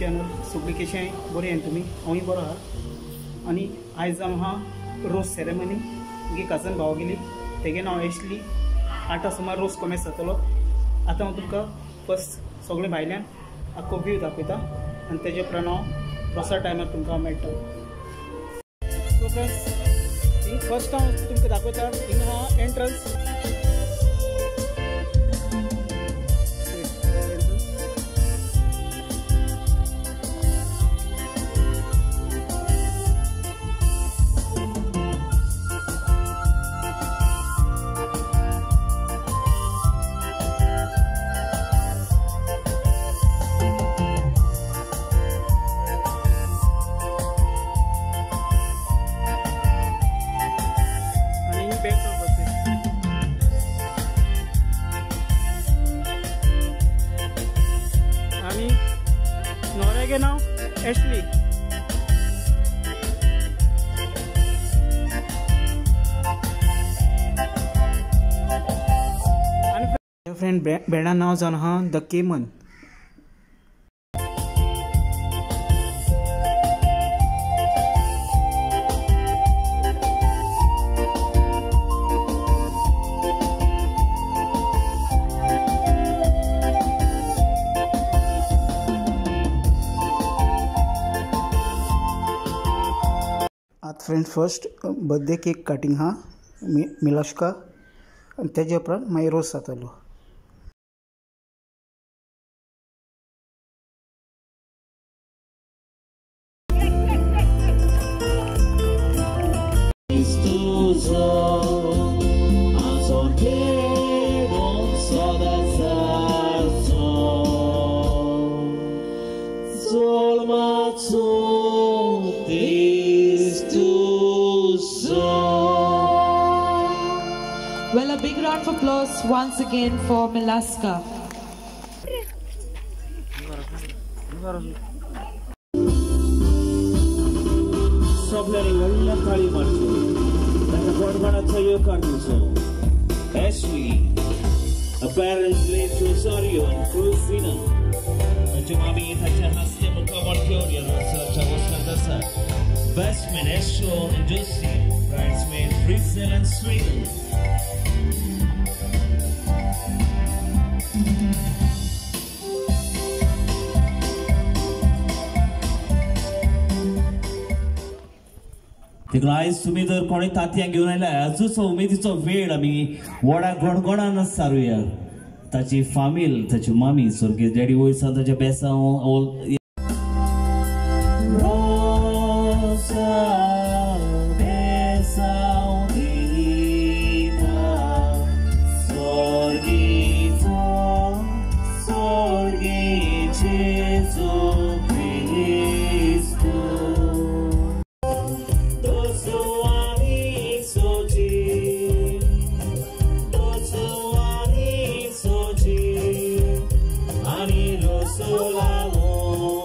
Channel. सगळीं कशें बरें आहाय तुमी? हांवूय बरो आहा. आनी आयज जावन आहा रोज सेरेमनी. मुगे कजन भावागेली, तेगे नांव एशली. 8 सुमार रोज कोमेस जातलो. आतां हांव तुमकां फर्स्ट सगळें भायल्यान आख्खो व्यू दाखयता आनी तेजे उपरांत हांव रोसा टायमार तुमकां मेळटा. सो फ्रेंड्स, हिंग फर्स्ट हांव तुमकां दाखयता. हिंगा आहा एंट्रन्स. नाव एशली. आनी फ्रेंड, बँडा नांव जावन आहा the Cayman. Friend, first birthday cake cutting हा मिलाश्का आनी तेजे उपरांत मागीर रोस जातलो. Well, a big round of applause once again for Milaska. सगळ्यांनी व्हडल्या ताळी मारच्यो, ताका गणगणाचो येवकार दिवचो. Ashley, apparently Rosario and Cruzina. ताची मामी ताच्या हास्य मुखामळ घेवन ह्या रोसाच्या वसनांत आसा. Best man Esho and Josie, bridesmaid Frizel and Sweden. देखून आयज तुमी जर कोणी तांतयां घेवन आयल्या, आजूच उमेदीचो वेळ आमी व्हडा गणगणान सारुया. ताची फामील, ताची मामी स्वर्गीय डॅडी वयर सावन ताच्या बेसांव Sola.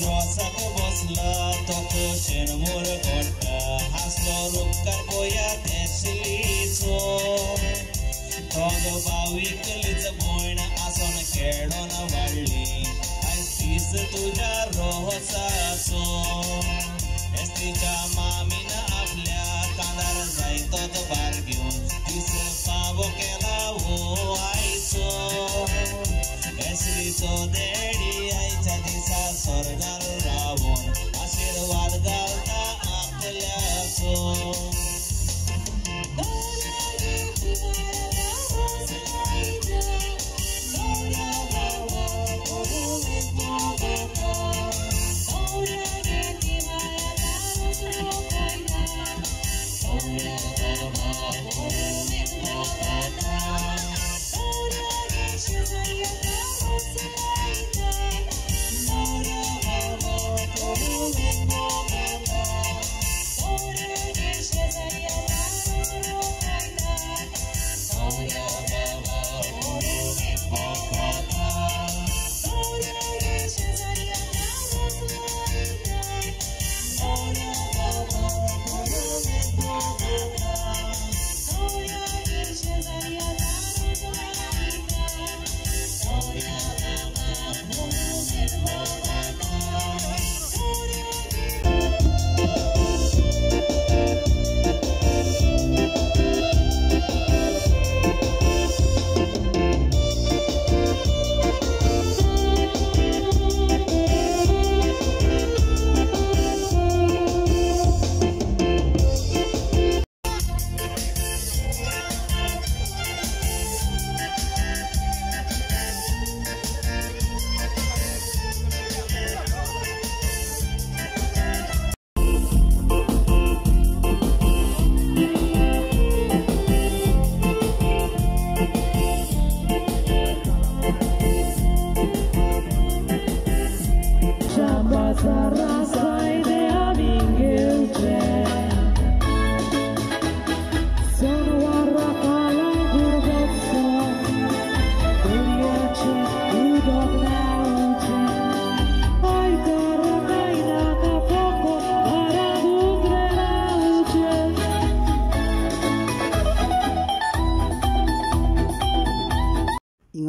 रोसाक बसला तो कशेन मोर कोट्टा हासलो रुपकार पोयात एशलीचो दोग बाविकलीच भयण आसोन खेळोन वाडली आयज दीस तुज्या रोसाचो एसलीच्या मामीन आपल्या कांदार जायतोच भार घेवन दीस पावो केला हो आयचो एसलीचो देडी आयच्या दिसा स्वर्गार रावोन आशिर्वाद घालता आपल्याचो.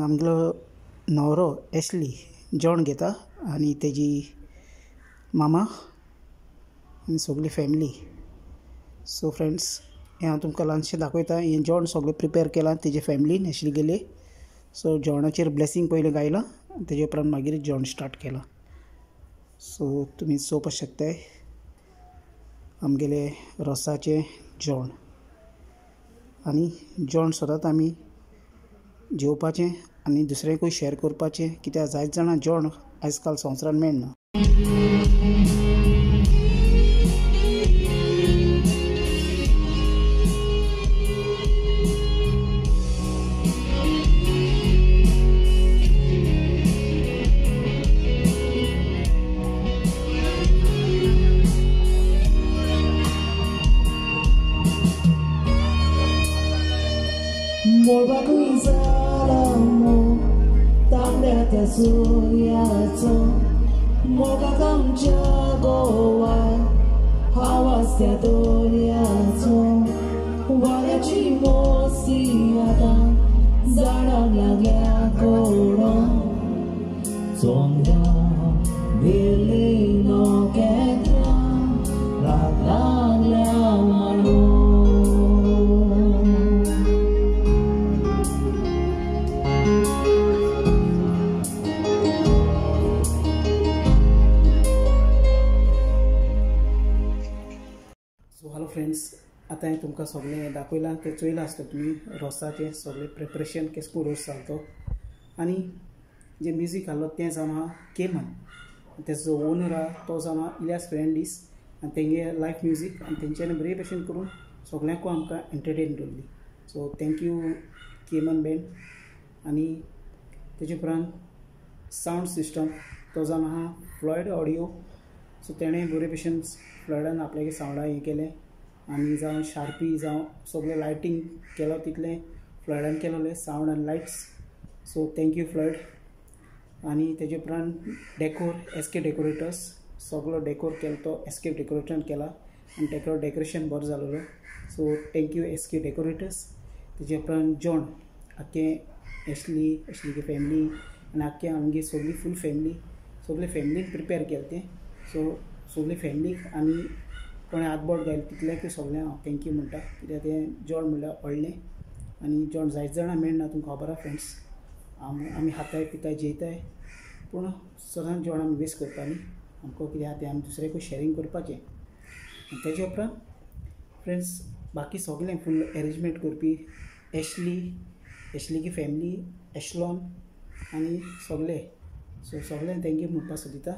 आमगेलो न्हवरो एशली जेवण घेता आनी तेजी मामा आनी सगळी फॅमिली. सो फ्रेंड्स, हें हांव तुमकां ल्हानशें दाखयता. हें जेवण सगळें प्रिपेर केलां तेजे फॅमिलीन एशली गेले. सो जेवणाचेर ब्लेसींग पयलीं गायलां, तेजे उपरांत मागीर जेवण स्टार्ट केलां. सो तुमी चोवपाक शकताय आमगेलें रोसाचें जेवण. आनी जेवण सदांच आमी जेवपाचें आनी दुसऱ्यांकूय शेअर करपाचें, कित्याक जायत जाणां जेवण आयज काल संवसारान मेळना. सूर्याचो मोगाक आमच्या गोवा आवाज त्या दर्याचो वाऱ्याची मोसी आतां झाडांक लागल्या कोडोन चोंद्या दिल्ली नखेत्रां रात लागल्या म्हणून. सो हॅलो फ्रेंड्स, आतां हांवें तुमकां सगळें दाखयलां तें चोयलां आसतलें तुमी रोसाचें सगळें प्रिपरेशन केस करून रोस चलतो. आनी जें म्युजीक घाल्लो तें जावन आहा केमन, तेजो जो ओनर आहा तो जावन आहा इलियास फेर्नांडीस आनी तेंगे लायव म्युजीक आनी तेंच्यांनी बरे भशेन करून सगळ्यांकूय आमकां एंटरटेन दवरली. So thank you Cayman band. आनी तेजे उपरांत सावंड सिस्टम तो जावन आहा फ्लॉयड ऑडियो. सो तेणें बरे भशेन फ्लॉयडान आपल्यागे सावंडा हें केलें आनी जावं शार्पी जावं सगळें लायटींग केलो तितलें फ्लॉयडान केलोलें सावंड आनी lights. So thank you Floyd. आनी तेजे उपरांत डेकोर एस के डेकोरेटर्स सगळो डेकोर केलो तो एस के डेकोरेटरान केला आनी तेको डेकोरेशन बरो जालेलो. So thank you S K decorators. तेजे उपरांत जॉन आख्खे एशली एशलीगे फॅमिली आनी आख्खे आमगे सगळी फूल फॅमिली सगळे फॅमिलीन प्रिपेर केलें तें. सो सगळे फॅमिलीक आनी कोणें हातबोट घायलें तितलेंकूय सगळें हांव thank you म्हणटा, कित्याक तें जेवण म्हणल्यार व्हडलें आनी जेवण जायत जाणां मेळना तुमकां खबर आहा फ्रेंड्स. आमी खाताय पिताय जेयताय पूण सदांच जेवण आमी वेस्ट करता न्ही, आमकां कितें आहा तें आमी दुसऱ्याकूय शॅरींग करपाचें. आनी तेजे उपरांत फ्रेंड्स बाकी सगळें फूल एरेंजमेंट करपी एशली एशलीची फॅमिली एशलॉन आनी सगळे. सो सगळ्यांक thank you म्हणपाक सोदिता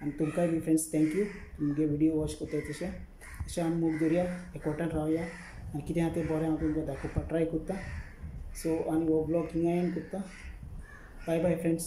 आनी तुमकांय बी फ्रेंड्स thank you तुमगे विडियो वॉच करताय तशें. अशें आमी मोग दवरया, एकवटान रावया आनी कितें आहा तें बरें हांव तुमकां दाखोवपाक ट्राय करता. सो आनी हो ब्लॉग हिंगा एंड करता. Bye bye friends.